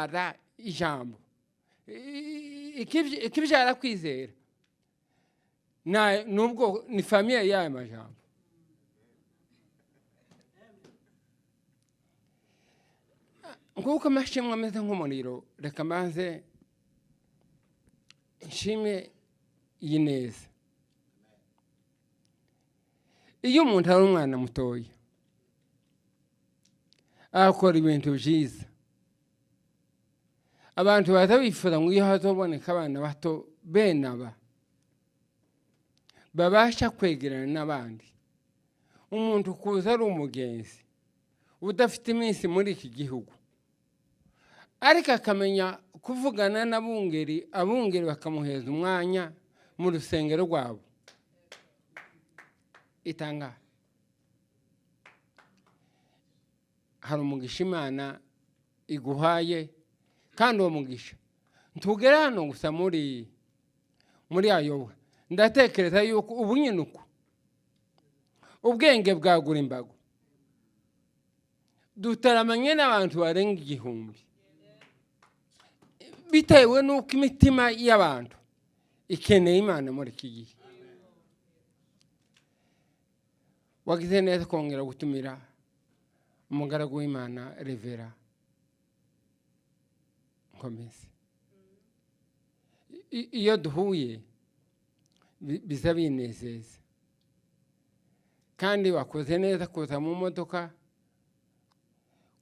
Ikibyara ijambo, ikibyara kwizera, nubwo ni famille y'aya majambo. Nk'uko amashimwe ameze nk'umuriro, reka maze nshime iyi neza. Iyo umuntu ari umwana mutoya akora ibintu byiza, abantu baza bifuza ngo iyo hazoboneka abana bato bene aba babasha kwegerana n'abandi. Umuntu kuza ari umugenzi udafite iminsi muri iki gihugu, ariko akamenya kuvugana n'abungeri, abungeri bakamuheza umwanya mu rusengero rwabo, itanga hari umugisha Imana iguhaye. Kandi uwo mugisha ntugera hano gusa muri Iowa. Ndatekereza yuko ubu nyine uko ubwenge bwagura imbago, dutaramanye n'abantu barenga 1000, bitewe n'uko imitima y'abantu ikeneye Imana muri iki gihe. Wagize neza kongera gutumira umugaragu w'Imana, Reverend Nkomezi. Iyo duhuye biza binezeza, kandi wakoze neza kuza mu modoka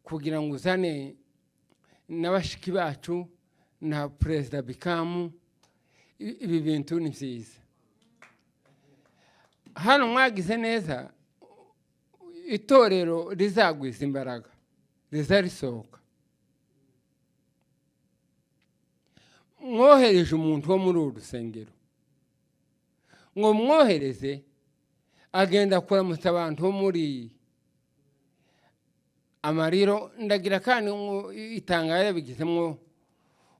kugira ngo uzane na bashiki bacu na Perezida Bikamu. Ibi bintu ni byiza. Hano mwagize neza. Itorero rizagwiza imbaraga, riza risohoka. Mwohereje umuntu wo muri uru rusengero ngo mwohereze agenda kuramutsa abantu bo muri Amariro. Ndagira kandi ngo itangazo yabigizemo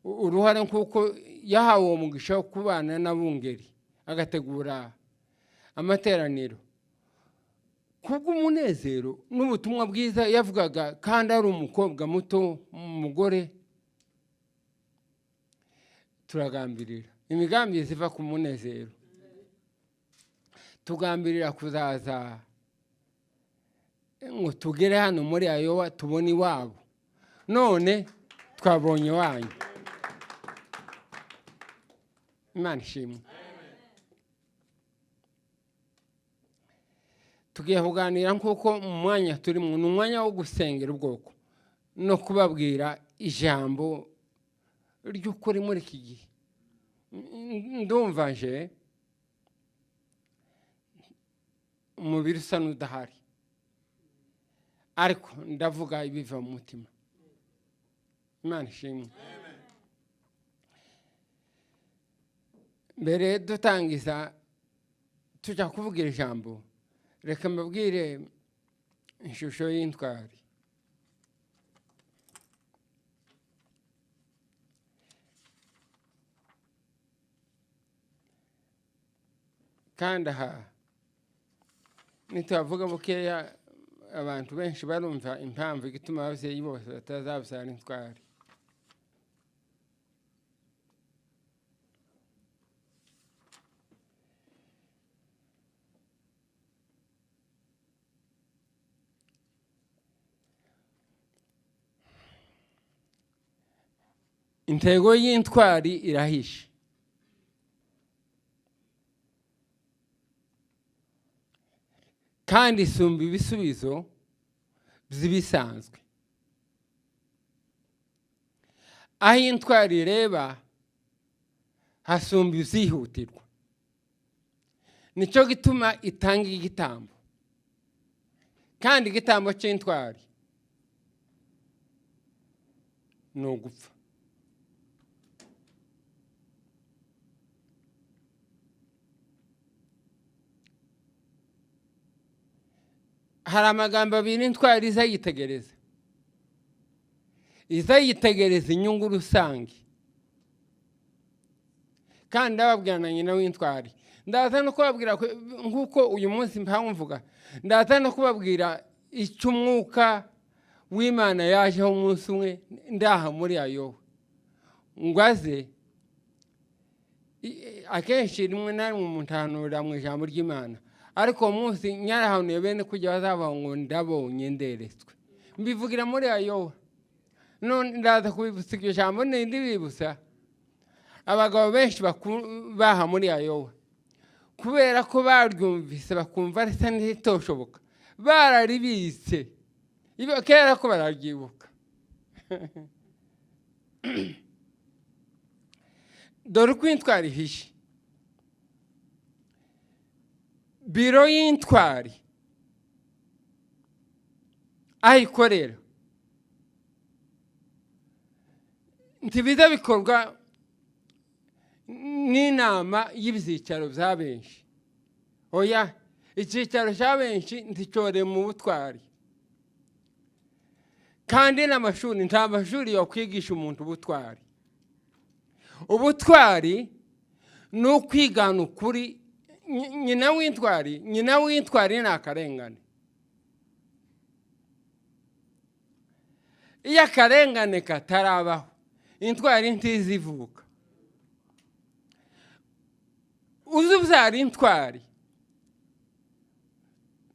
uruhare, nk'uko yahawe uwo mugisha wo kubana n'abungeri, agategura amateraniro kubw'umunezero n'ubutumwa bwiza yavugaga, kandi ari umukobwa muto, umugore. Turagambirira imigambi ziva ku munezero, tugambirira kuzaza ngo tugere hano muri Iowa, tubone iwabo. None twabonye iwanyu. Imana ishimwe. Tugiye kuganira nk'uko mu mwanya turimo ni umwanya wo gusengera ubwoko no kubabwira ijambo ry'ukuri muri iki gihe. Ndumva nje umubiri usa n'udahari, ariko ndavuga ibiva mu mutima. Imana ishimwe. Mbere dutangiza tujya kuvugira ijambo, reka mbabwire ishusho y'intwari. Kandi aha nituhavuga bukeya, abantu benshi barumva impamvu igituma ababyeyi bose batazabyara intwari. Intego y'intwari irahishe. Kandi isumba ibisubizo by'ibisanzwe. Aho intwari ireba hasumba ibyihutirwa, nicyo gituma itanga igitambo. Kandi igitambo cy'intwari ni ugupfa. Hari amagambo abiri intwari iza yitegereza: iza yitegereza inyungu rusange. Kandi ndababwira na nyina w'intwari, ndaza no kubabwira nk'uko uyu munsi mpamvu mvuga, ndaza no kubabwira icyo umwuka w'Imana yajeho umunsi umwe ndaha muri Iowa ngo aze. Akenshi rimwe na rimwe umuntu ahanurira mu ijambo ry'Imana, ariko uwo munsi nyarahanuye bene kujya bazavuga ngo ndabonye, nderetswe, mbivugira muri Iowa. None ndaza kubibutsa iryo jambo, ndibibutsa abagabo benshi baha muri Iowa, kubera ko baryumvise bakumva risa n'iritoshoboka, bararibitse kera ko bararyibuka. Dore uko intwari ihishe. Biro y'intwari aho ikorera ntibiza bikorwa n'inama y'ibyicaro bya benshi. Oya, icyicaro cya benshi nticyore mu butwari. Kandi n'amashuri, nta mashuri yo kwigisha umuntu ubutwari. Ubutwari ni ukwigana ukuri. Nyina w'intwari, nyina w'intwari ni akarengane. Iyo akarengane katarabaho, intwari ntizivuka. Uzi ubyara intwari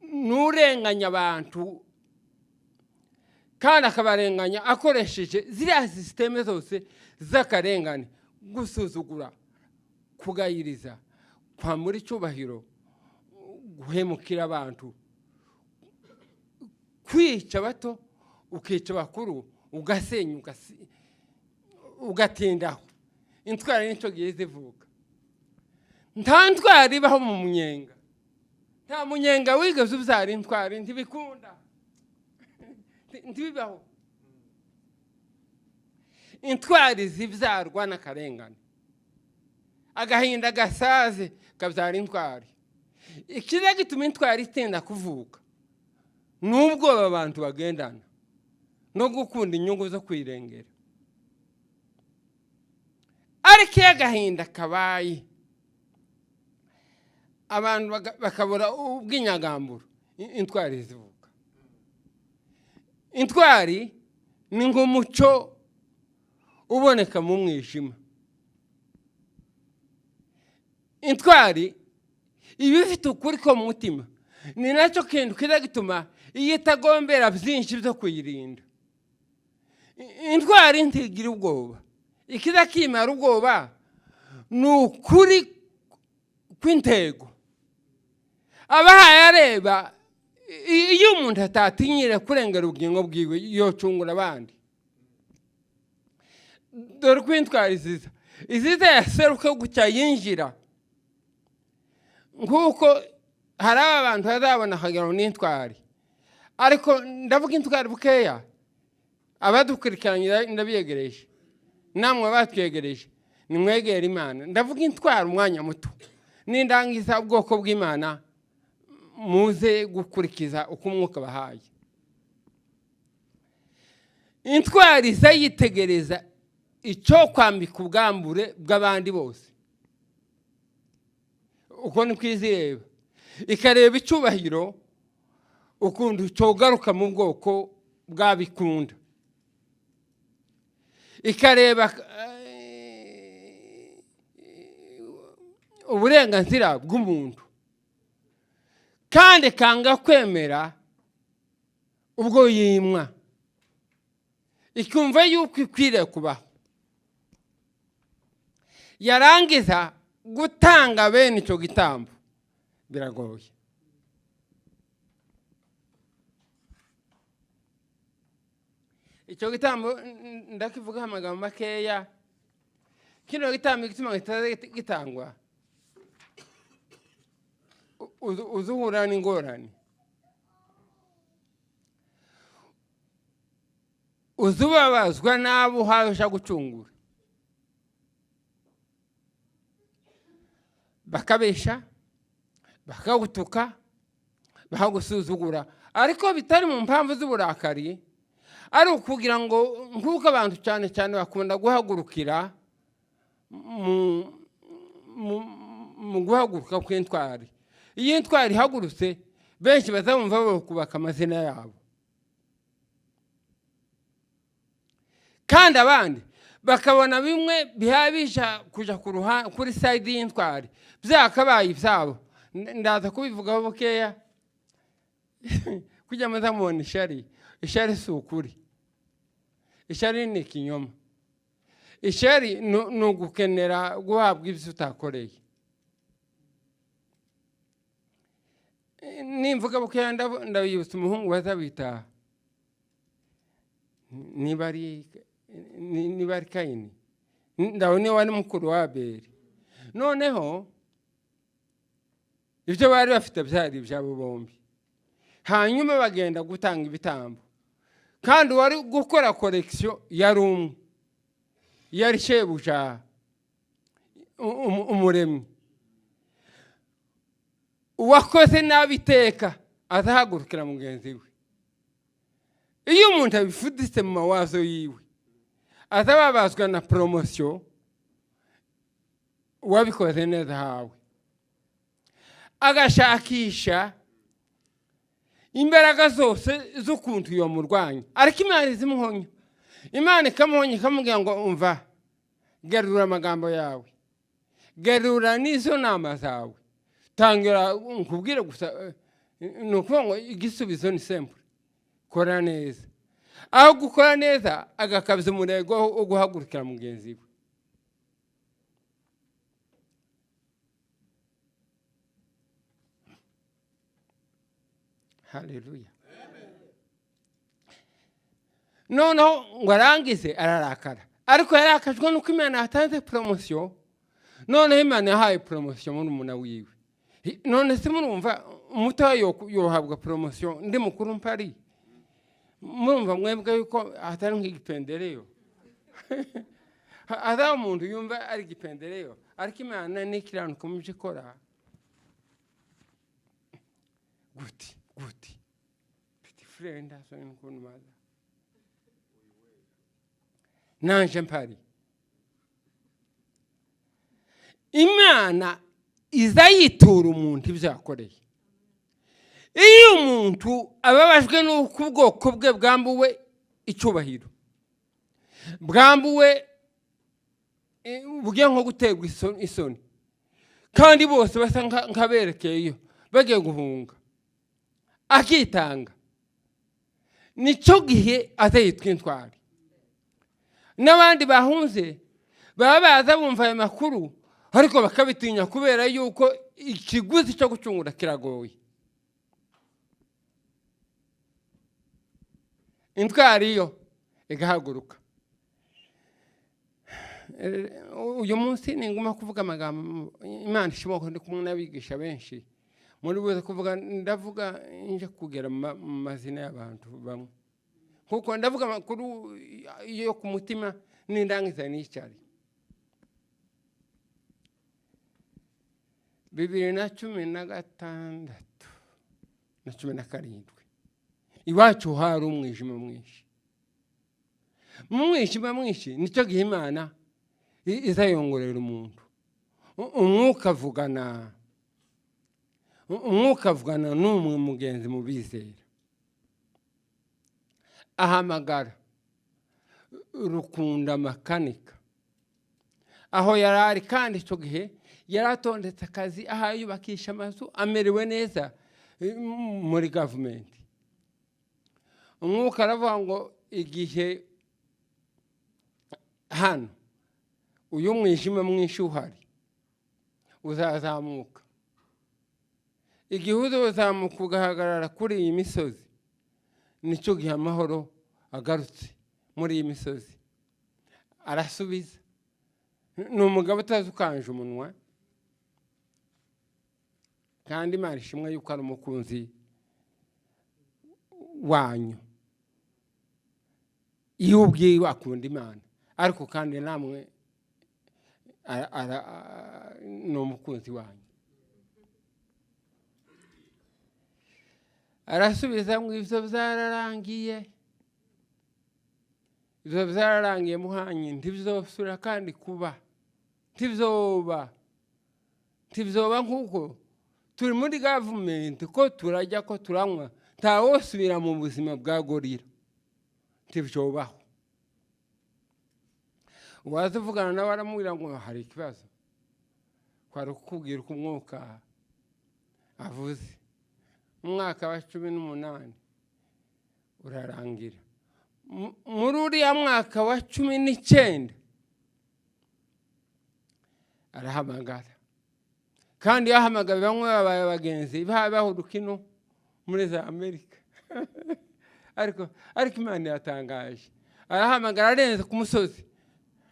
n'urenganya abantu, kandi akabarenganya akoresheje ziriya sisiteme zose z'akarengane: gusuzugura, kugayiriza, kwambura icyubahiro, guhemukira abantu, kwica abato, ukica abakuru, ugasenya, ugatindaho. Intwari nicyo gihe zivuka. Nta ntwari ibaho mu munyenga. Nta munyenga wigeze ubyara intwari, ntibikunda, ntibibaho. Intwari zibyarwa n'akarengane. Agahinda gasaze kabyara intwari. Ikiza gituma intwari itinda kuvuka ni ubwoba abantu bagendana no gukunda inyungu zo kwirengera. Ariko iyo agahinda kabaye, abantu bakabura ubw'inyagamburo, intwari zivuka. Intwari ni nk'umuco uboneka mu mwijima. Intwari iba ifite ukuri ko mu mutima, ni nacyo kintu kiza gituma iyo itagombera byinshi byo kuyirinda. Intwari ntigira ubwoba. Ikiza kimara ubwoba ni ukuri kw'intego abahaye areba. Iyo umuntu atatinyira kurengera ubugingo bwiwe, yocungura abandi. Dore uko intwari ziza. Iziza yaseruka gutya yinjira, nk'uko hari abantu bazabona akagira ngo ni intwari. Ariko ndavuga intwari bukeya, abadukurikiranye ndabiyegereje, namwe batwegereje nimwegere Imana. Ndavuga intwari umwanya muto, nindangiza ubwoko bw'Imana muze gukurikiza uko umwuka bahaye. Intwari iza yitegereza icyo kwambika ubwambure bw'abandi bose, uko ni kwizireba, ikareba icyubahiro ukuntu cyogaruka mu bwoko bw'abikunda, ikareba uburenganzira bw'umuntu, kandi ikanga kwemera ubwo yimwa, ikumva yuko ikwiriye kubaho. Yarangiza gutanga bene icyo gitambo, biragoye. Icyo gitambo ndakivugaho amagambo makeya. Kino gitambo igituma gitangwa, uzuhura n'ingorane, uzubabazwa n'abo uhawe ushaka gucungura, bakabesha, bakagutuka, bakagusuzugura, ariko bitari mu mpamvu z'uburakari, ari ukugira ngo nk'uko abantu cyane cyane bakunda guhagurukira mu guhaguruka kw'intwari. Iyo intwari ihagurutse, benshi bazabumva bakubaka amazina yabo. Kandi abandi bakabona bimwe bihabisha kuja kuri side y'intwari byakabaye ibyabo. Ndaza kubivugaho bukeya kujya muzamubona ishari. Ishari si ukuri, ishari ni ikinyoma. Ishari ni ugukenera guhabwa ibyo utakoreye. Nimvuga bukeya, ndabibutsa umuhungu bazabita niba ari Kayini, ndabona niba ari mukuru wa Abeli. Noneho ibyo bari bafite byari ibyabo bombi, hanyuma bagenda gutanga ibitambo, kandi uwari gukora collection yari umwe, yari shebuja umuremyi. Uwakoze nabi iteka azahagurukira mugenzi we. Iyo umuntu abifuditse mu mawazo yiwe, azababazwa na promotion uwabikoze neza hawe, agashakisha imbaraga zose z'ukuntu yomurwanya. Ariko Imana izimuhonya, Imana ikamuhonya, ikamubwira ngo: "Umva, garura amagambo yawe, garura n'izo nama zawe, tangira nkubwire gusa." Ni ukuvuga ngo igisubizo ni simple: kora neza. Aho gukora neza, agakabya umurego wo guhagurukira mugenzi we. Haleluya! Noneho ngo arangize ararakara, ariko yarakajwe nuko Imana yatanze promotion. Noneho Imana yahaye promotion murumuna wiwe. None se murumva umutoya yohabwa promotion, ndi mukuru mpari? Murumva mwebwe yuko atari nk'igipendereyo? Atari umuntu yumva ari igipendereyo? Ariko Imana nikiranuka mu byo ikora. Guti guti petit frère ndasoni ukuntu maza nanje mpari. Imana iza yitura umuntu ibyo yakoreye. Iyo umuntu ababajwe n'uko ubwoko bwe bwambuwe icyubahiro, bwambuwe, bugiye nko guterwa isoni, kandi bose basa nk'aberekeyeyo bagiye guhunga, akitanga, nicyo gihe aza yitwa intwari. N'abandi bahunze baba baza bumva ayo makuru, ariko bakabitinya kubera yuko ikiguzi cyo gucungura kiragoye. Intwari yo igahaguruka. Uyu munsi ninguma kuvuga amagambo, Imana ishoboka, ndi kumwe n'abigisha benshi muri buze kuvuga. Ndavuga nje kugera mu mazina y'abantu bamwe, kuko ndavuga amakuru yo ku mutima n'indangiza n'icari. 2016 na 17, iwacu hari umwijima mwinshi. Mu mwijima mwinshi, nicyo gihe Imana izayongorera umuntu. Umwuka avugana n'umwe mugenzi mu bizera, ahamagara Rukunda Makanika aho yari ari. Kandi icyo gihe yari atondetse akazi, aho yubakisha amazu, amerewe neza muri government. Umwuka aravuga ngo: "Igihe hano uyu mwijima mwinshi uhari, uzazamuka. Igihe uzazamuka ugahagarara kuri iyi misozi, nicyo gihe amahoro agarutse muri iyi misozi." Arasubiza, ni umugabo utazi ukanje umunwa, kandi Imana ishimwe yuko ari umukunzi wanyu. Iyo ubwiwe akunda Imana, ariko kandi namwe ni umukunzi wanyu. Arasubiza ngo: "Ibyo byararangiye, ibyo byararangiye muhanyi, ntibizosubira kandi kuba, ntibyoba, ntibyoba, nk'uko turi muri government, ko turajya, ko turanywa, ntawosubira mu buzima bwa gorira, ntibyobaho." Uwaza uvugana nawe aramubwira ngo hari ikibazo, kwari kukubwira uko umwuka avuze. Umwaka wa 18 urarangira. Muri uriya mwaka wa 19 arahamagara, kandi yahamagaye bamwe babaye abagenzi bahuruka ino muri za Amerika. Ariko Imana iratangaje, arahamagara arenze ku musozi,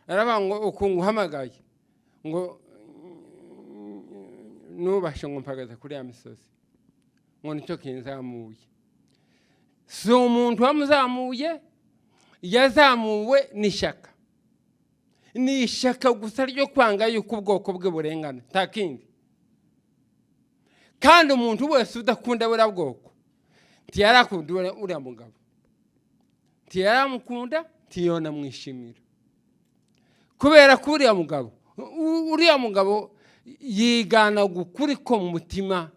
aravuga ngo uku nguhamagaye ngo nubashe ngo mpagaze kuri ya misozi, ngo nicyo kinzamuye. Si umuntu wamuzamuye, yazamuwe n'ishyaka, ni ishyaka gusa ryo kwanga yuko ubwoko bwe burengana, nta kindi. Kandi umuntu wese udakunda buriya bwoko ntiyarakunda uriya mugabo, ntiyaramukunda, ntiyonamwishimira, kubera ko uriya mugabo yigana ukuri ko mu mutima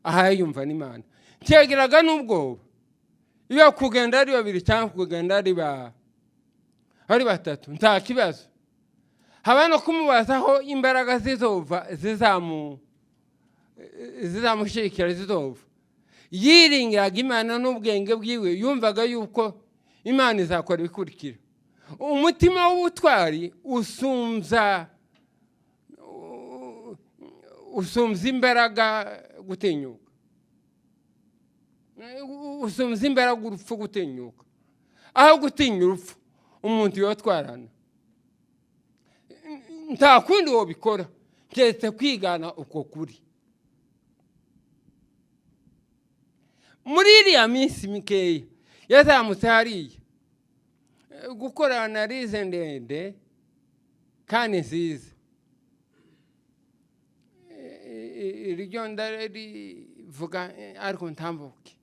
aha yumva n'Imana, ntiyagiraga n'ubwoba iyo kugenda ari babiri cyangwa kugenda ari batatu, nta kibazo. Haba no kumubaza aho imbaraga zizova zizamushyigikira zizova. Yiringiraga Imana n'ubwenge bwiwe, yumvaga yuko Imana izakora ibikurikira. Umutima w'ubutwari usumbya imbaraga gutinyuka, usumbya imbaraga urupfu gutinyuka. Aho gutinya urupfu umuntu yotwarana, nta kundi wabikora keretse kwigana uko kuri. Muri iriya minsi mikeya yazamutse hariya gukora analyse ndende kandi nziza, iryo ndarivuga ariko ntambuke.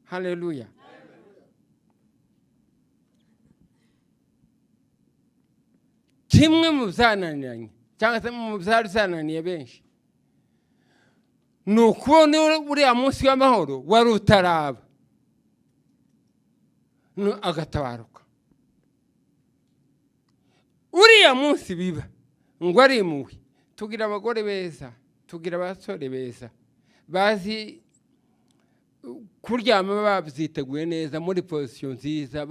Haleluya. Kimwe mu byananiranye cyangwa se mu byari byananiye benshi ni ukubona uriya munsi w'amahoro wari utaraba agatabaruka. Uriya munsi biba ngo arimuwe. Tugira abagore beza, tugira abasore beza bazi kuryama babyiteguye neza muri position nziza,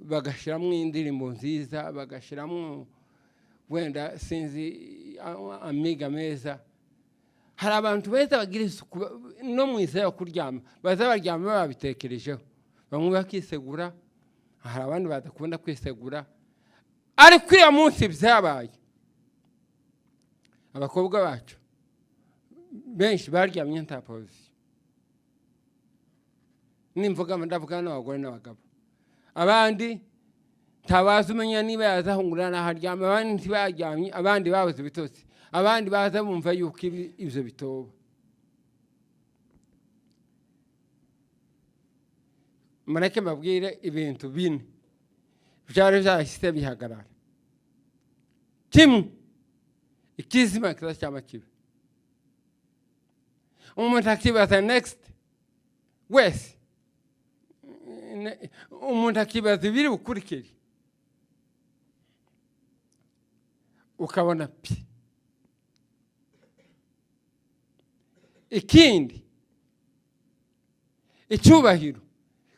bagashyiramo indirimbo nziza, bagashyiramo wenda sinzi amiga meza. Hari abantu beza bagira isuku no mu isaha yo kuryama, baza baryama babitekerejeho, bamwe bakisegura, hari abandi badakunda kwisegura. Ariko uriya munsi byabaye, abakobwa bacu benshi baryamye nta position. Nimvuga ndavuga n'abagore n'abagabo, abandi ntabazi umenya niba yazahungura n'aho aryama, abandi ntibaryamye, abandi babuze ibitotsi, abandi baza bumva yuko ibyo bitoba. Mureke mbabwire ibintu bine byari byahise bihagarara. Kimwe, ikizima kiza cyangwa kibi, umuntu akibaza next wese, umuntu akibaza ibiri bukurikire, ukabona pi. Ikindi, icyubahiro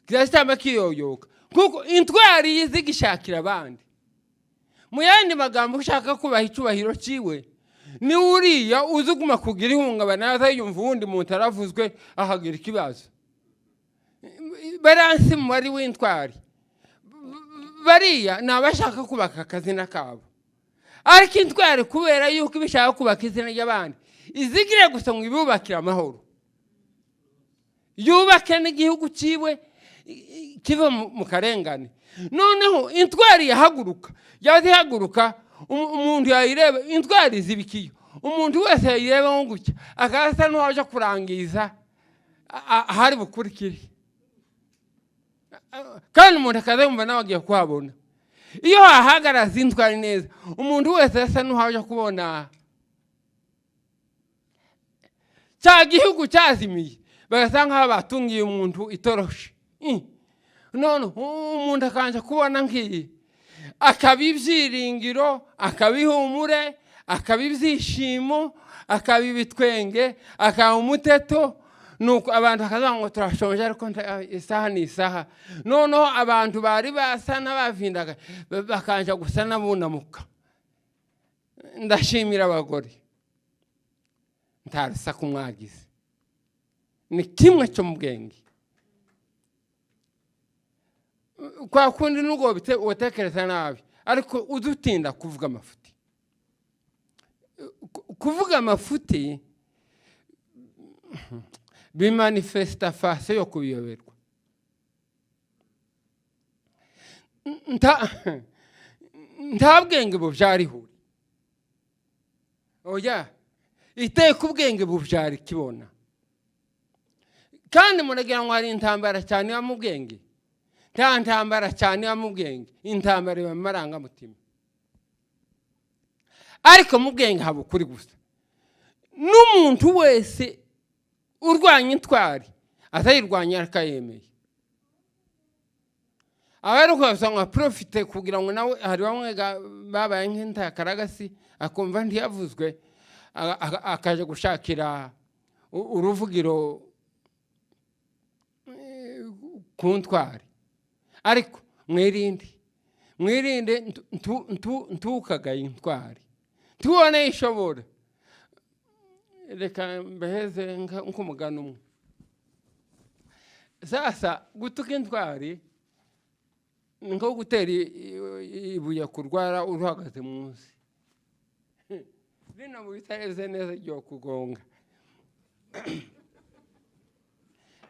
kiza kiyoyoka, kuko intwari yizigishakira abandi. Mu yandi magambo, ushaka kubaha icyubahiro cyiwe ni uriya uzuguma kugira ihungabana, aza yumva uwundi muntu aravuzwe ahagira ikibazo. Baransi mubari w'intwari bariya ni abashaka kubaka akazina kabo, ariko intwari kubera yuko ibishaka kubaka izina ry'abandi, izigire gusa ngo ibubakire amahoro, yubake n'igihugu cyiwe kive mu karengane. Noneho intwari yahaguruka, yaza ihaguruka, umuntu yayireba, intwari zibikiyo, umuntu wese yayireba nko gutya akasa n'uwaje kurangiza ahari bukurikire, kandi umuntu akaza yumva nawe agiye kuhabona. Iyo hahagaraza intwari neza, umuntu wese asa n'uwaje kubona cya gihugu cyazimiye, bagasa nk'aho batungiye umuntu itoroshi. None umuntu akanja kubona nk'iyi, Akaba ibyiringiro, akaba ihumure, akaba ibyishimo, akaba ibitwenge, akaba umuteto. Nuko abantu bakavuga ngo turashonje, ariko isaha ni isaha. Noneho abantu bari basa n'abavindaga bakanja gusa n'abunamuka. Ndashimira abagore, nta rusaku mwagize, ni kimwe cyo mu bwenge. Kwa kundi nubwo utekereza nabi, ariko udutinda kuvuga amafuti. Kuvuga amafuti bimanifesta façon yo kubiyoberwa. Nta bwenge bubyara ihuri, oya. Iteka ubwenge bubyara ikibona. Kandi muragira ngo hari intambara cyane iba mu bwenge? Nta ntambara cyane iba mu bwenge. Intambara iba mu marangamutima, ariko mu bwenge haba ukuri gusa. N'umuntu wese urwanya intwari atayirwanya ariko ayemeye, aba ari ngo profite kugira ngo nawe. Hari bamwe babaye nk'intakaragasi, akumva ntiyavuzwe, akaja gushakira uruvugiro ku ntwari. Ariko mwirinde, mwirinde, ntukagaye intwari, tubone ishobora. Reka mbeheze nk'umugani umwe. Sasa gutuka intwari ni nko gutera ibuye kurwara uruhagaze munsi. Bino bitarebye neza ryo kugonga.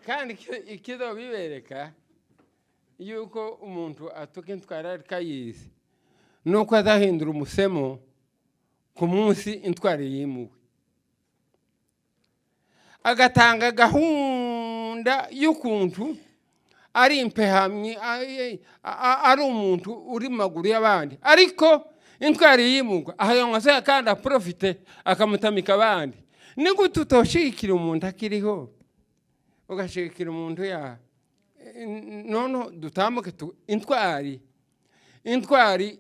Kandi ikizobibereka yuko umuntu atuka intwari ariko ayizi, nuko azahindura umusemo ku munsi intwari yimuwe, agatanga gahunda y'ukuntu ari impehamyi, ari umuntu uri mu maguru y'abandi. Ariko intwari yimugwa ahayanywa se, kandi aprofite akamutamika abandi. Ni gute utoshigikira umuntu akiriho, ugashigikira umuntu ya noneho dutambuke intwari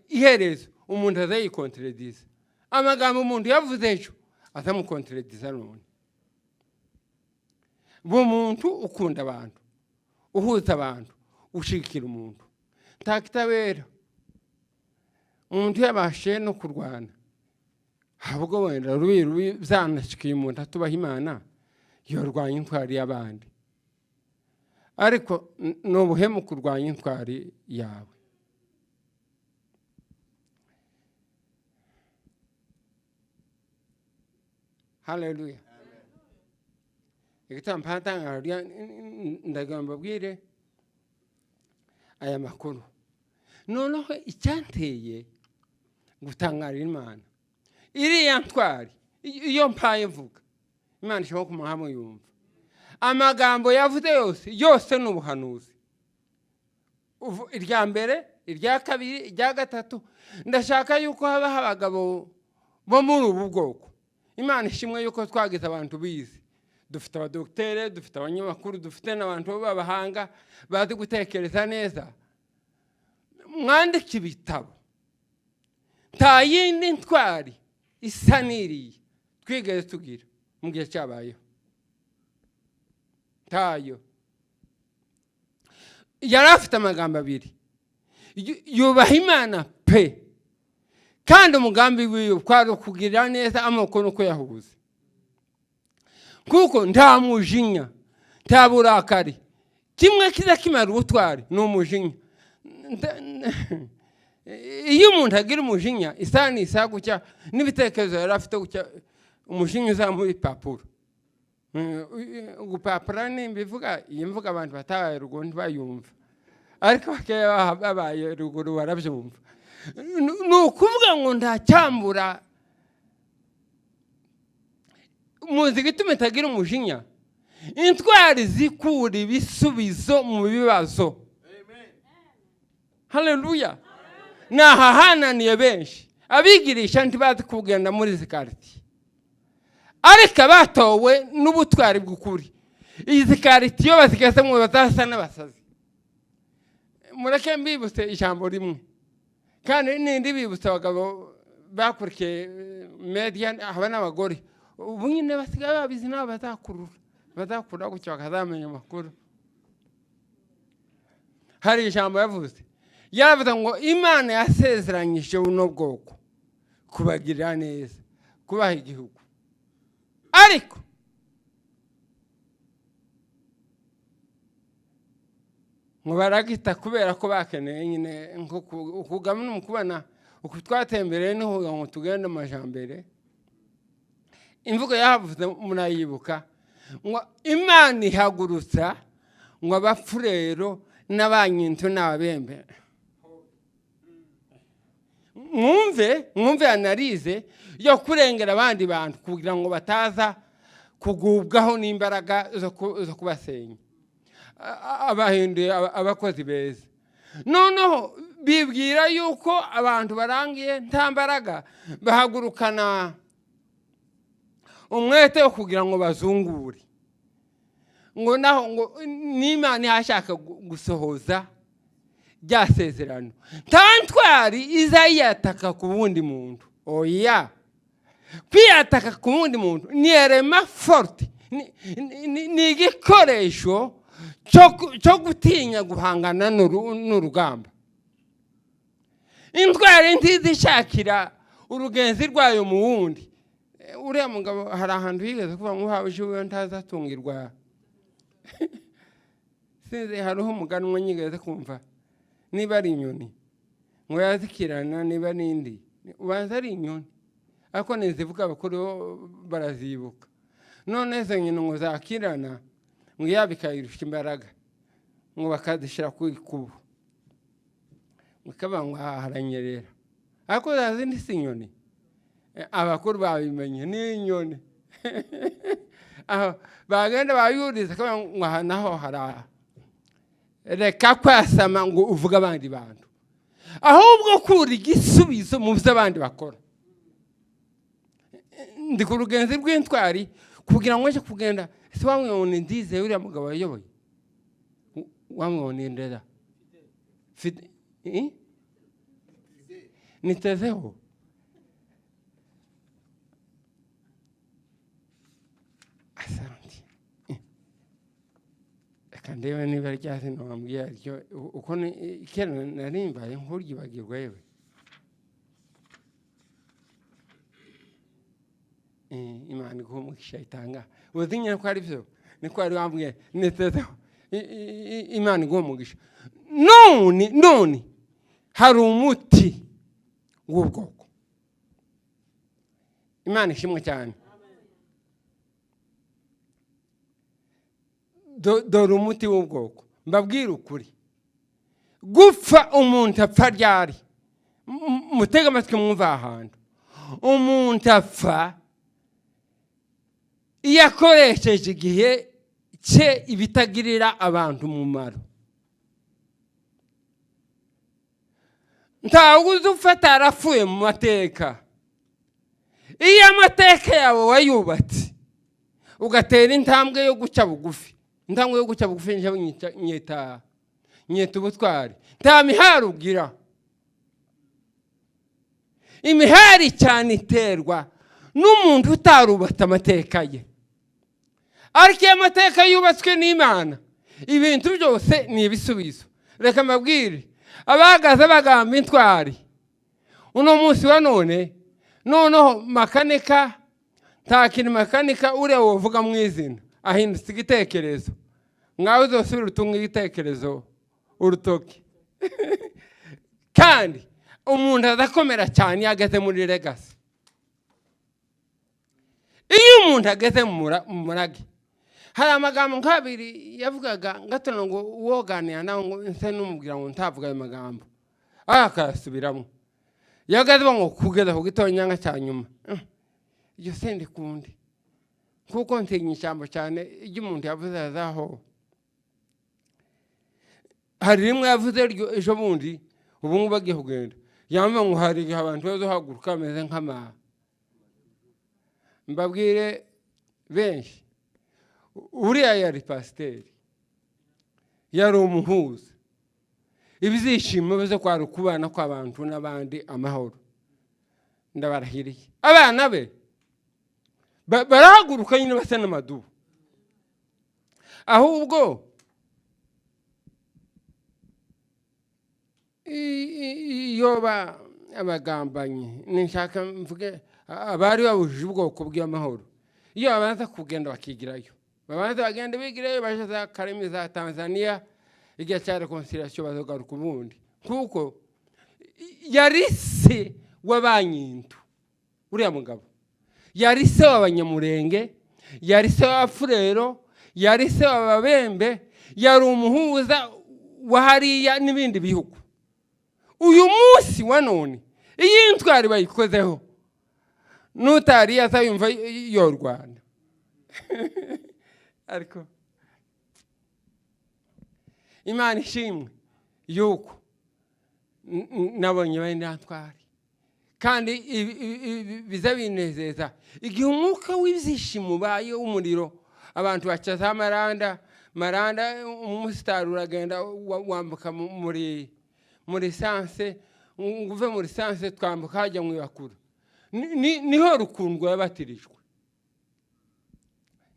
iherezo umuntu azayikonterediza. Amagambo umuntu yavuze ejo azamukonterediza none. Muntu ukunda abantu, uhuza abantu, ushigikira umuntu nta kitabera. Umuntu yabashe no kurwana, ahubwo wenda rubi rubi byanashikiye umuntu atubaha Imana, yorwanya intwari y'abandi. Ariko ni ubuhemu kurwanya intwari yawe. Haleluya! Igitambaro ndagira mbabwire aya makuru. Noneho icyanteye gutangarira Imana, iriya ntwari, iyo mpaye mvuga, Imana ishobora kumuha yumva amagambo yavuze yose yose ni ubuhanuzi. Irya mbere, irya kabiri, irya gatatu. Ndashaka yuko habaho abagabo bo muri ubu bwoko. Imana ishimwe yuko twagize abantu bize. Dufite abadokitere, dufite abanyamakuru, dufite n'abantu b'abahanga bazi gutekereza neza. Mwandike ibitabo. Nta yindi ntwari isa n'iriya twigeze tugira mu gihe cyabayeho, ntayo. Yari afite amagambo abiri: yubaha Imana pe, kandi umugambi wiwe kwari ukugirira neza amoko nuko yahuze, kuko nta mujinya, nta burakari. Kimwe kiza kimara ubutwari ni umujinya. Iyo umuntu agira umujinya, isaha ni isaha gutya n'ibitekerezo yari afite gutya, umujinya uzamuha ibipapuro. Gupapura nimbivuga iyi mvuga, abantu batabaye ruguru ntibayumva, ariko bakeya babaye ruguru barabyumva. Ni ukuvuga ngo ntacyambura. Muzi igituma itagira umujinya? Intwari zikura ibisubizo mu bibazo. Haleluya! Ni ahahananiye benshi. Abigirisha ntibazi kugenda muri izi karitiye, ariko abatowe n'ubutwari bw'ukuri, izi karitiye iyo bazigezemo bazasa n'abasazi. Mureke mbibutse ijambo rimwe. Kandi nindi bibutsa abagabo bakurikiye media, haba n'abagore ubu nyine basigaye babizi, nabo bazakurura, bazakura gutyo bakazamenya amakuru. Hari ijambo yavuze, yaravuze ngo Imana yasezeranyije buno bwoko kubagirira neza, kubaha igihugu, ariko ngo baragita kubera ko bakeneye nyine nko ukugama no kubana uku twatembereye niho ngo tugende amajambere. Imvugo yahavuze murayibuka, ngo Imana ihagurutsa ngo Abapfurero n'Abanyintu n'Ababembe. Mwumve analyse yo kurengera abandi bantu kugira ngo bataza kugubwaho n'imbaraga zo kubasenya. Abahinduye abakozi beza. Noneho bibwira yuko abantu barangiye nta mbaraga, bahagurukana umwete wo kugira ngo bazungure, ngo naho ngo n'Imana ihashaka gusohoza rya sezerano, nta ntwari izayataka ku wundi muntu. Oya, kwiyataka ku wundi muntu ni élément forte, ni igikoresho cyo gutinya guhangana n'urugamba. Intwari ntizishakira urugenzi rwayo mu wundi. Uriya mugabo hari ahantu yigeze kuvuga ngo uhawe ije ntazatungirwa. Sinzi, hariho umuganwa nyigeze kumva, niba ari inyoni ngo yazikirana, niba n'indi ubanza ari inyoni, ariko nizivuga abakuru bo barazibuka. None izo nyoni ngo zakirana, ngo yaba ikayirusha imbaraga, ngo bakazishyira ku ikubo, bakavuga ngo aha haranyerera, ariko za zindi si inyoni. Abakuru babimenye ni inyoni. Aho bagenda bayuriza bakavuga ngo aha naho haraha. Reka kwasama ngo uvuge abandi bantu, ahubwo kura igisubizo mu byo abandi bakora. Ndi ku rugenzi rw'intwari kugira ngo nje kugenda si wamwe ndize uriya mugabo wayoboye wamwe ndera. Eh? Nitezeho asante. Reka ndebe niba rya zina wambwiye ryo uko kera narimbaye nkuryibagirwa yewe. Imana iguha umugisha itanga uzi nyine ko ari byo, niko wari wambwiye nitezeho. Imana iguha umugisha. None hari umuti w'ubwoko. Imana ishimwe cyane. Dore umuti w'ubwoko, mbabwire ukuri. Gupfa umuntu apfa ryari? Mutege amatwi mwumva aha hantu. Umuntu apfa iyo akoresheje igihe cye ibitagirira abantu umumaro. Ntawe uzi ufata arapfuye mu mateka. Iyo amateka yawe wayubatse ugatera intambwe yo guca bugufi, intambwe yo guca bugufi njyewe nyita ubutwari. Nta mihari ugira. Imihari cyane iterwa n'umuntu utarubatse amateka ye. Ariko iyo amateka yubatswe n'Imana, ibintu byose ni ibisubizo. Reka mbabwire, abahagaze bagamba intwari uno munsi wa none, noneho makanika nta kintu makanika uriya wovuga mu izina ahindutse igitekerezo. Mwawe uzosubira utunga igitekerezo urutoki. Kandi umuntu adakomera cyane iyo ageze muri legacy. Iyo umuntu ageze mu murage, hari amagambo nk'abiri yavugaga ngatona ngo uwoganira nawe ngo nse n'umubwira ngo ntavuga ayo magambo, akayasubiramo. Yagaze ngo kugeza ku gitonyanga cya nyuma. Iryo sindi kundi, kuko ntinya ijambo cyane iyo umuntu yavuze azaho. Hari rimwe yavuze ryo ejo bundi, ubu ngubu agiye kugenda, yambaye ngo hari igihe abantu bazohaguruka bameze nk'ama. Mbabwire benshi, uriya yari pasiteri, yari umuhuza. Ibyishimo bize kwari ukubana kw'abantu n'abandi amahoro. Ndabarahiriye, abana be barahaguruka nyine basa n'amadubu. Ahubwo iyo abagambanyi, nishaka mvuge abari babujije ubwoko bw'amahoro, iyo babanza kugenda bakigirayo, babanza bagenda bigirayo, baje za Karemi za Tanzania, igihe cya réconciliation bazogaruka ubundi, kuko yari se w'abanyintu. Uriya mugabo yari se w'Abanyamurenge, yari se w'Abafurero, yari se w'Ababembe, yari umuhuza wa hariya n'ibindi bihugu. Uyu munsi wa none iyi ntwari bayikozeho, n'utari azayumva yorwana. Ariko Imana ishimwe yuko nabonye bene ntwari, kandi biza binezeza igihe umwuka w'ibyishimo ubaye w'umuriro, abantu baca za Maranda. Maranda umusitari uragenda wambuka muri sanse, ngo uve muri sanse twambuka hajya mu Ibakura. Niho Rukundwa yabatirijwe,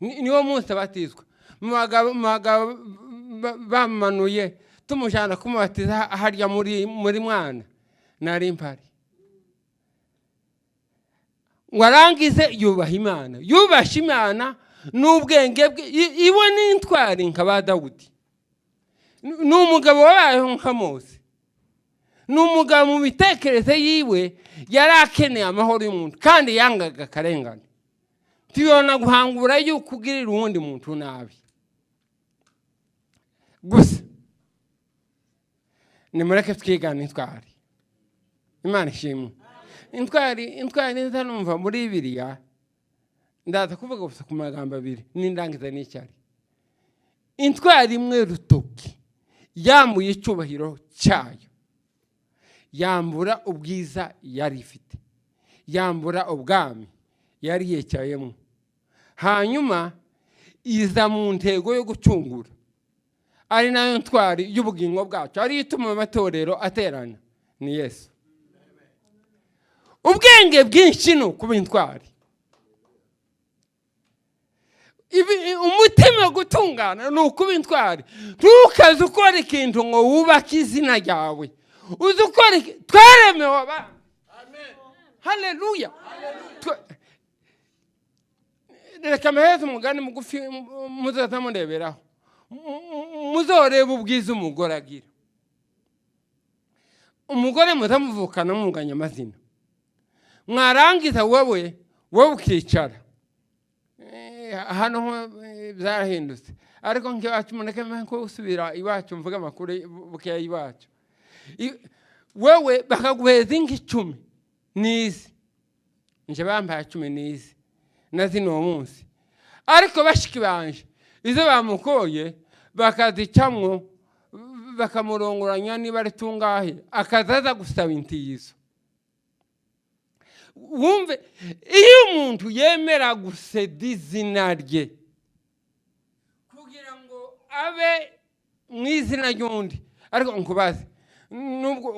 niwo munsi abatizwa. Mu bagabo bamanuye tumujyana kumubatiza harya muri mwana, nari mpari. Ngo arangize yubaha Imana, yubashe Imana n'ubwenge bwe. Iwe n'intwari nka ba Dawudi, ni umugabo wabayeho nka Mose, ni umugabo mu mitekerereze yiwe yari akeneye amahoro y'umuntu, kandi yangaga akarengane. Tubona guhangura yuko ugirira uwundi muntu nabi. Gusa nimureke twigane intwari. Imana ishimwe. Intwari nza numva muri Bibiliya, ndaza kuvuga gusa ku magambo abiri n'indangiza n'icyari. Intwari imwe rutoki yambuye icyubahiro cyayo, yambura ubwiza yari ifite, yambura ubwami yari yicayemo, hanyuma iza mu ntego yo gucungura, ari nayo ntwari y'ubugingo bwacu, ariyo ituma amatorero aterana, ni Yesu. Ubwenge bwinshi ni ukuba intwari. Umutima gutungana ni ukuba intwari. Ntukaze ukora ikintu ngo wubake izina ryawe, uzi ukora twaremewe abana. Haleluya. Reka amaheze umugani mugufi muzaza mureberaho. Muzorebe ubwiza umugore agira. Umugore muzamuvukana munganya amazina, mwarangiza wowe ukicara. Hano ho byarahindutse, ariko nk'iwacu, mureke ko usubira iwacu mvuga amakuru bukeya iwacu. Wewe bakaguheza inka 10 n'izi, nje bampaye 10 n'izi na zino munsi, ariko bashiki banje izo bamukoye bakazicamwo, bakamurongoranya niba ari tungahe, akazaza gusaba intizo. Wumve, iyo umuntu yemera guseda izina rye kugira ngo abe mu izina ry'undi. Ariko nkubaze, nubwo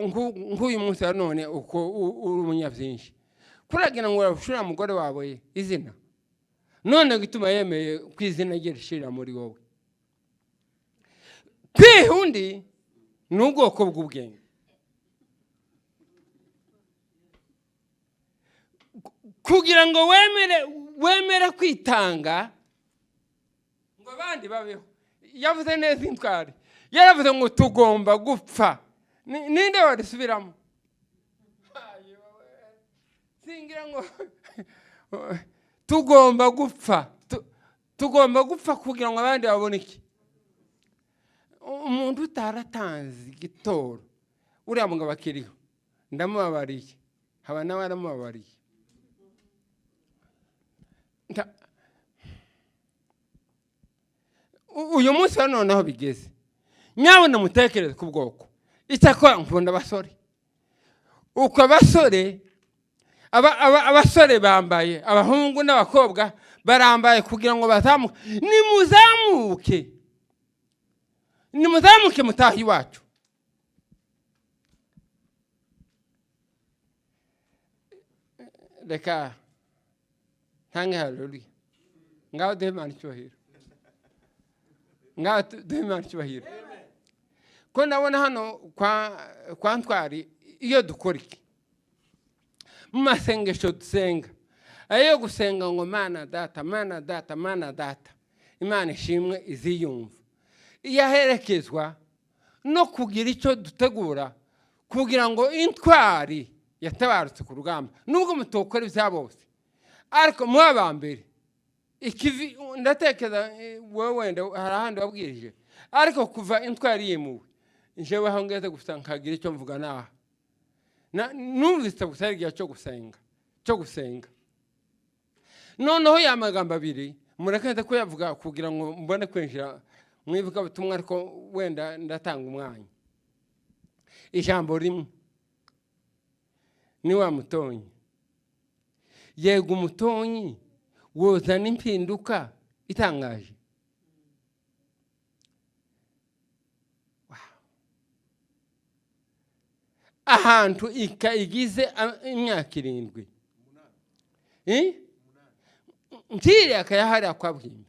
nk'uyu munsi wa none uko uri umunyabyinshi, kuragira ngo urashira umugore wawe izina, none gituma yemeye ko izina rye rishirira muri wowe. Kwiha undi ni ubwoko bw'ubwenge. Kugira ngo wemere kwitanga ngo abandi babeho. Yavuze neza intwari, yaravuze ngo tugomba gupfa. Ninde warisubiramo? Singira ngo tugomba gupfa. Tugomba gupfa kugira ngo abandi babone iki? Umuntu utaratanze igitoro, uriya mugabo akiriho, ndamubabariye, haba nawe aramubabariye. Uyu munsi wa none aho bigeze, nyabona mutekereze ku bwoko. Icyakora nkunda abasore, uko abasore abasore bambaye, abahungu n'abakobwa barambaye kugira ngo bazamuke. Nimuzamuke, nimuzamuke mutahe iwacu. Reka ntange haleluya. Ngaho duhe Imana icyubahiro, ngaho duhe Imana icyubahiro. Ko ndabona hano kwa Ntwari, iyo dukora iki mu masengesho dusenga, ayo gusenga ngo "Mana data, Mana data, Mana data", Imana ishimwe iziyumva iyo aherekezwa no kugira icyo dutegura kugira ngo intwari yatabarutse ku rugamba, nubwo mutokora ibya bose, ariko muba aba mbere ikivi. Ndatekereza wowe wenda hari ahandi wabwirije, ariko kuva intwari yimuwe, njyewe aho ngeze gusa nkagira icyo mvuga naha. Numvise gusa ari igihe cyo gusenga, cyo gusenga. Noneho ya magambo abiri mureke nze kuyavuga kugira ngo mbone kwinjira mu ivugabutumwa, ariko wenda ndatanga umwanya. Ijambo rimwe ni wa mutonyi. Yego, umutonyi wozana impinduka itangaje. Wow. Ahantu ika igize imyaka 7. Eh? Ntiriya akaya kwa Bwimba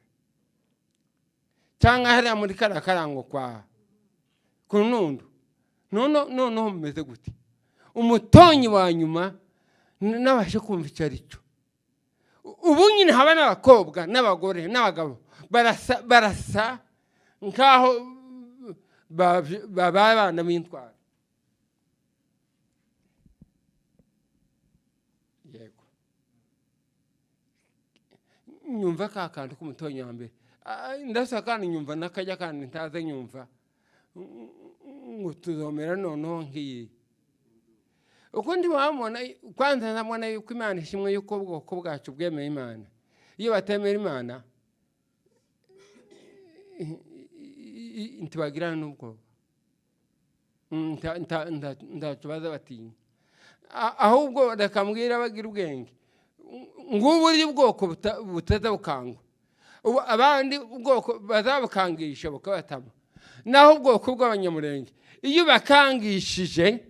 cyangwa hariya muri kariya karango kwa ku Nundu. Noneho mumeze gute? Umutonyi wa nyuma nabashe kumva icyo ari cyo. Ubu nyine haba n'abakobwa n'abagore n'abagabo barasa, barasa nkaho babaye abana b'intwari. Yego, nyumva ka kantu k'umutonyi wa mbere. Ndasa kandi nyumva n'akajya kandi ntaze nyumva ngo tuzomera noneho nk'iyi uko ndi wamubona. Kwanza ndabona yuko Imana ishimwe yuko ubwoko bwacu bwemeye Imana. Iyo batemera Imana ntibagirana n'ubwoba. Ntacyo baza batinya. Ahubwo reka mbwira abagira ubwenge, ngubu buryo ubwoko butaza bukangwa. Ubu abandi ubwoko bazabukangisha bukabatama, naho ubwoko bw'Abanyamurenge iyo bakangishije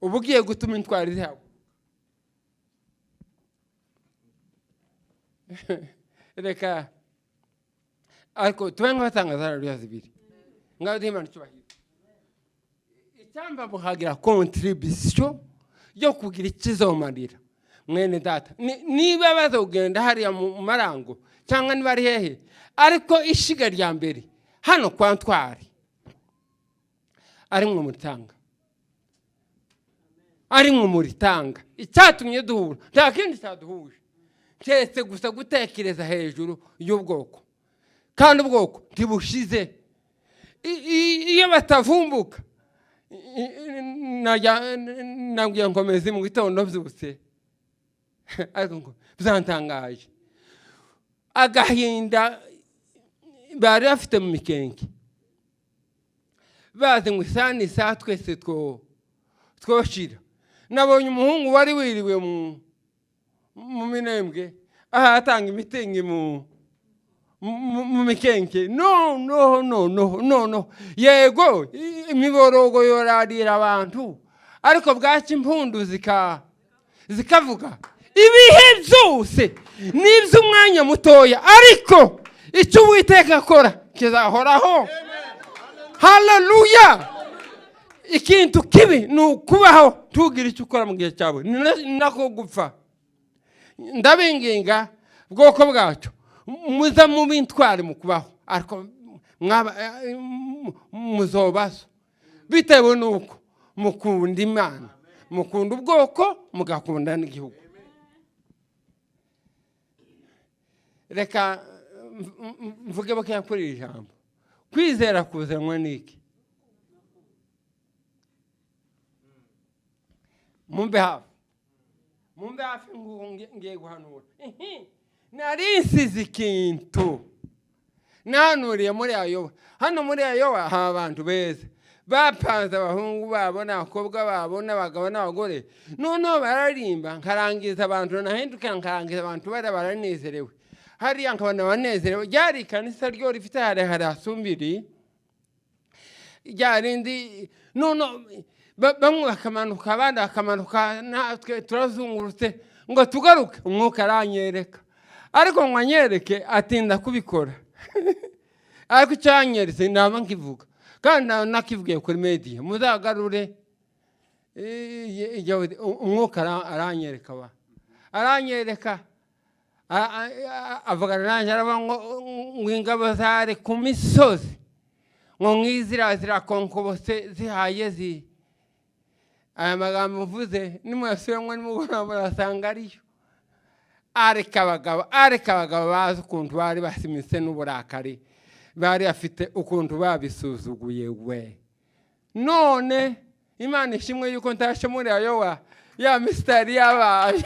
uba ugiye gutuma intwari zihabwa. Reka ariko tube nk'abatanga za radiyo zibiri, ngaho duhe Imana icyubahiro. Icyamba muhagira contribution yo kugira ikizomarira mwene data. Niba bazogenda hariya mu marango cyangwa niba ari hehe, ariko ishiga rya mbere hano kwa Ntwari ari mwe muritanga, ari mwe muritanga. Icyatumye duhura nta kindi cyaduhuje keretse gusa gutekereza hejuru y'ubwoko, kandi ubwoko ntibushize. Iyo batavumbuka, nabwiye nkomeze mu gitondo mbyutse, ariko ngo byantangaje agahinda bari bafite mu mikenke, bazi ngo isaha ni isaha twese twoshira. Nabonye umuhungu wari wiriwe mu Minembwe aho atanga imitingi mu mikenke. No, no, no, no, no, no. Yego, imiborogo yorarira abantu, ariko bwaki impundu zikavuga. Ibihe byose ni iby'umwanya mutoya, ariko icyo Uwiteka akora kizahoraho. Haleluya! Ikintu kibi ni ukubaho ntugire icyo ukora mu gihe cyawe, ni nako gupfa. Ndabinginga bwoko bwacu, muza mube intwari mu kubaho, ariko muzobazo bitewe n'uko mukunda Imana, mukunda ubwoko, mugakunda n'igihugu. Reka mvuge bakeya kuri iri jambo. Kwizera kuzanwa n'iki? Mumbe hafi, mumbe hafi, ngiye guhanura. Nari nsize ikintu nahanuriye muri Ayowa. Hano muri Ayowa haba abantu beza bapanze abahungu babo n'abakobwa babo n'abagabo n'abagore, noneho bararimba nkarangiza abantu, nahinduka nkarangiza abantu bari baranezerewe hariya, nkabona banezerewe. Ryari ikanisa ryo rifite harehare hasumbiri rya rindi, none bamwe bakamanuka abandi bakamanuka, natwe turazungurutse Ngo tugaruke, umwuka aranyereka, ariko ngo anyereke atinda kubikora. Ariko icyo yanyeretse naba nkivuga, kandi nakivugiye kuri media. Muzagarure umwuka aranyereka wa aranyereka, avugana nanjye, aravuga ngo ingabo zari ku misozi, ngo nk'izira zirakonkobose zihaye zi. Aya magambo mvuze nimuyasubiramo nimugoroba murasanga ariyo. Ariko abagabo bazi ukuntu bari basimitse n'uburakari bari bafite, ukuntu babisuzuguye we. None Imana ishimwe yuko ntashe muri Ayowa ya misitari yabaye.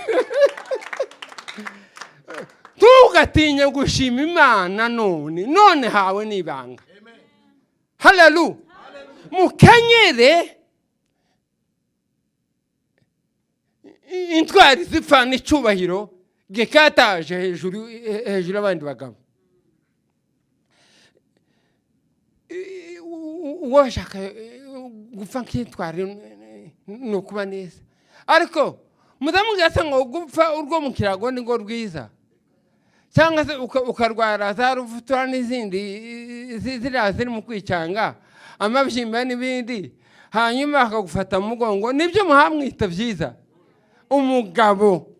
Ntugatinye gushima Imana. None hawe n'ibanga. Haleluya! Mukenyere. Intwari zipfana icyubahiro gikataje hejuru hejuru y'abandi bagabo. Uwo bashaka gupfa nk'intwari ni ukuba neza, ariko muzamubwira se ngo gupfa urwo mu kirago ni rwo rwiza, cyangwa se ukarwara za ruvutura n'izindi ziriya ziri mu kwicanga amabyimba n'ibindi, hanyuma bakagufata mu mugongo, nibyo muhamwita byiza? Umugabo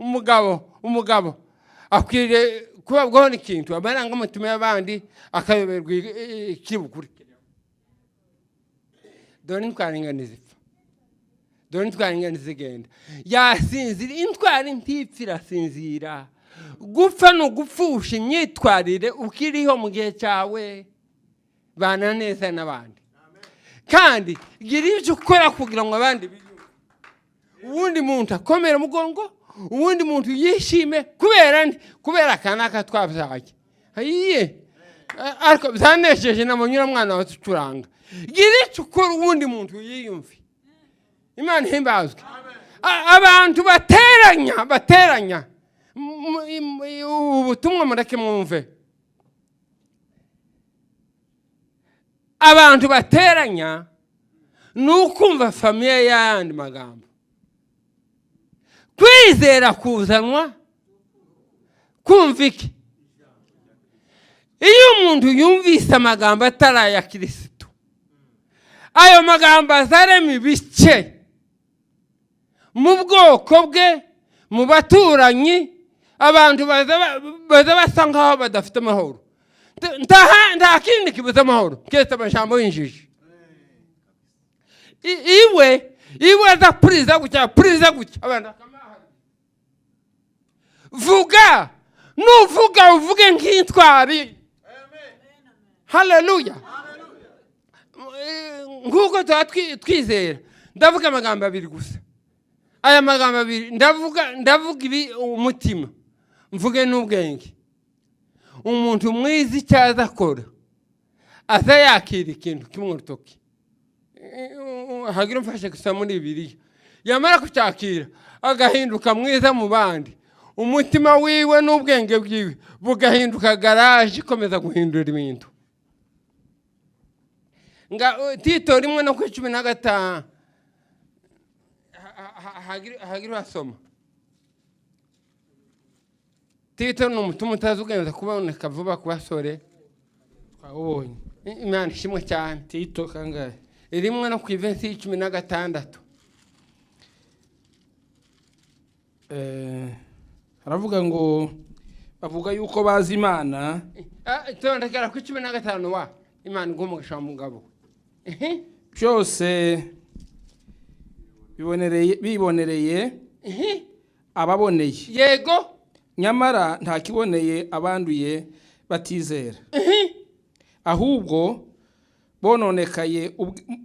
akwiriye kubabwaho n'ikintu, amarangamutima y'abandi akayoberwa ikiri bukurikire. Dore intwari ingana zipfa, dore intwari ingana zigenda, yasinzira. Intwari ntipfa, irasinzira. Gupfa ni ugupfusha imyitwarire ukiriho mu gihe cyawe. Bana neza n'abandi, kandi gira ibyo ukora kugira ngo abandi biyumve. Uwundi muntu akomere umugongo, uwundi muntu yishime kubera nde? Kubera aka n'aka twabyaye. Ayiye, ariko byanesheje na mwana wawe ucuranga. Gira icyo ukora uwundi muntu yiyumve. Imana ihimbazwe. Abantu bateranya ubutumwa, mureke mwumve. Abantu bateranya ni ukumva famille y'ayandi magambo. Kwizera kuzanwa kumva iki? Iyo umuntu yumvise amagambo atari aya Kirisitu, ayo magambo azarema ibice mu bwoko bwe, mu baturanyi. Abantu baza basa nkaho badafite amahoro. Nta kindi kibuza amahoro keretse amajambo y'injiji. Iwe aza puriza gutya, puriza gutya, abantu bakamahara. Vuga, nuvuga uvuge nk'intwari. Haleluya! Nk'uko tuba twizera, ndavuga amagambo abiri gusa. Aya magambo abiri ndavuga ibi umutima, mvuge n'ubwenge. Umuntu mwiza icyo aza akora, aza yakira ikintu kimwe urutoki, hagira umfashe gusa muri Bibiliya, yamara kucyakira agahinduka mwiza mu bandi. Umutima wiwe n'ubwenge bwiwe bugahinduka garaje ikomeza guhindura ibintu. Nga Tito 1 no ku 15, hagira uhasoma. Tito ni umutima utazi ugenza kuboneka vuba ku basore. Twawubonye. Imana ishimwe cyane. Tito kangahe? 1 no ku ivensi y'16. Haravuga ngo bavuga yuko bazi Imana. Tondekera ku 15 wa. Imana iguhe umugisha wa mugabo. Byose bibonereye ababoneye. Nyamara nta kiboneye abanduye batizera, ahubwo bononekaye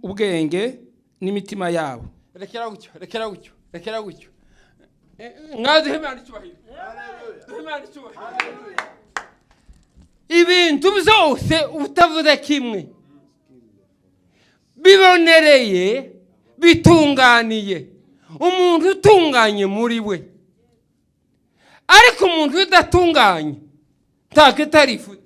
ubwenge n'imitima yabo. Rekera gutyo, rekera gutyo, rekera gutyo. Mwaduhe Imana icyubahiro, duhe Imana icyubahiro. Ibintu byose utavuze kimwe bibonereye, bitunganiye umuntu utunganye muri we, ariko umuntu udatunganye ntako itari ifuti.